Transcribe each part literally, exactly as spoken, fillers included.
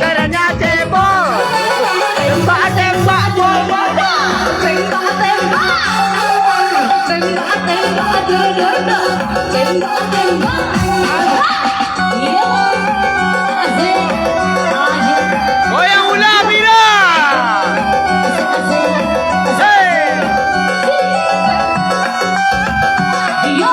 Suaranya cebol. Tembak, tembak, cebol. Tembak, tembak. Tembak, tembak, dor, dor, dor. Tembak, tembak. Iyo. Asik. Asik. Goyang ulah, Mira. Asik, asik. Asik. Hei. Iyo.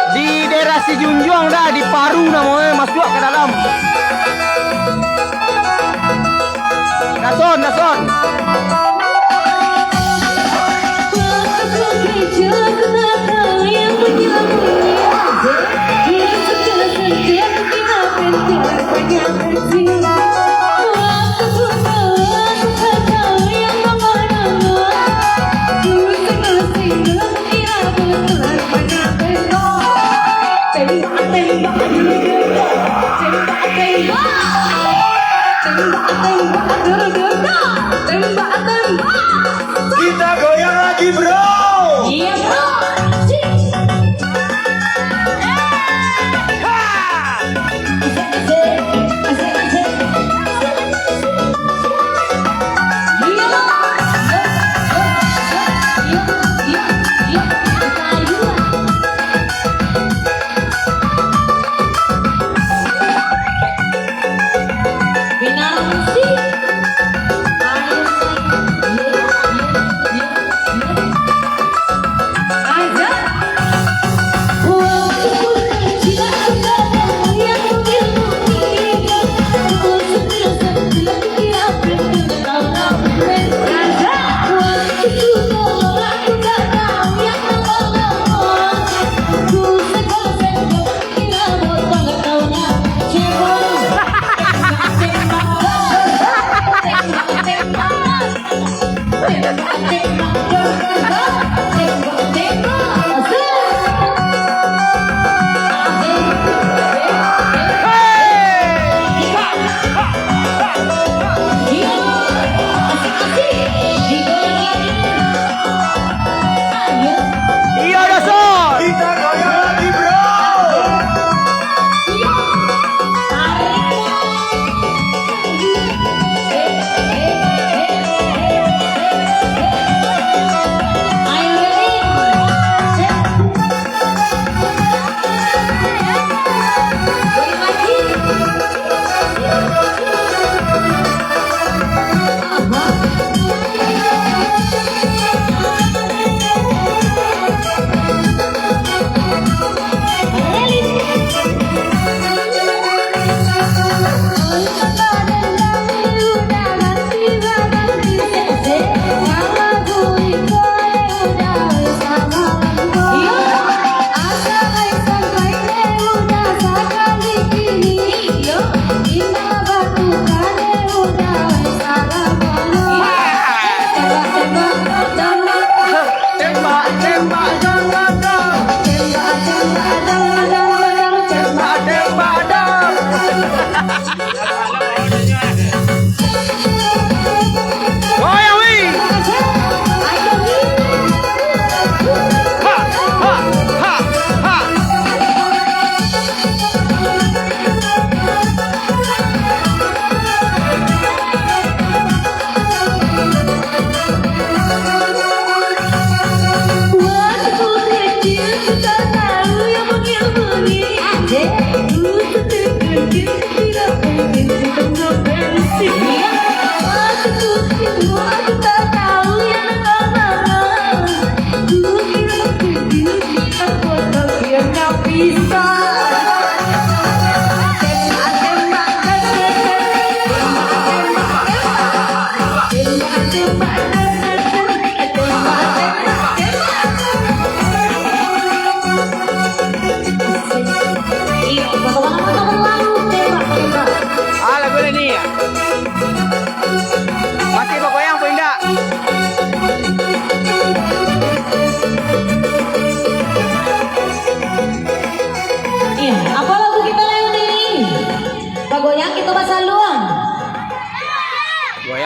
Di daerah Sijunjuang dah, di Paru namonyo, masuak ka dalam. Dason, dason. Tembak, tembak, tembak, tembak, tembak, tembak, tembak, tembak, tembak. Kita goyang lagi, bro. Iya, bro. Sip. Ha!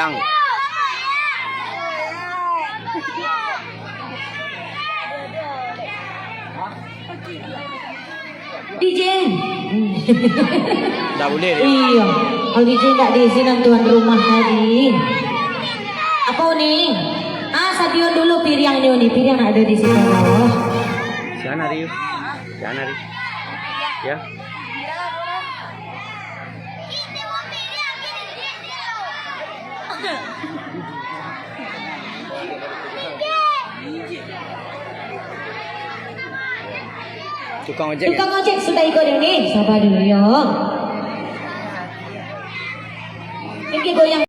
Ang. D J. Ndak buliah dia. Iyo. Kalau D J ndak diizin ang tuan rumah tadi. Apo ni? Ah, sadion dulu piriang ni, ni. Piriang ndak ado di siko. Sian ari. Sian ari. Ya. Tukang ojek, ya? Tukang ojek sudah iko dulu ni. Sabar dulu, yo. Tinggi goyang.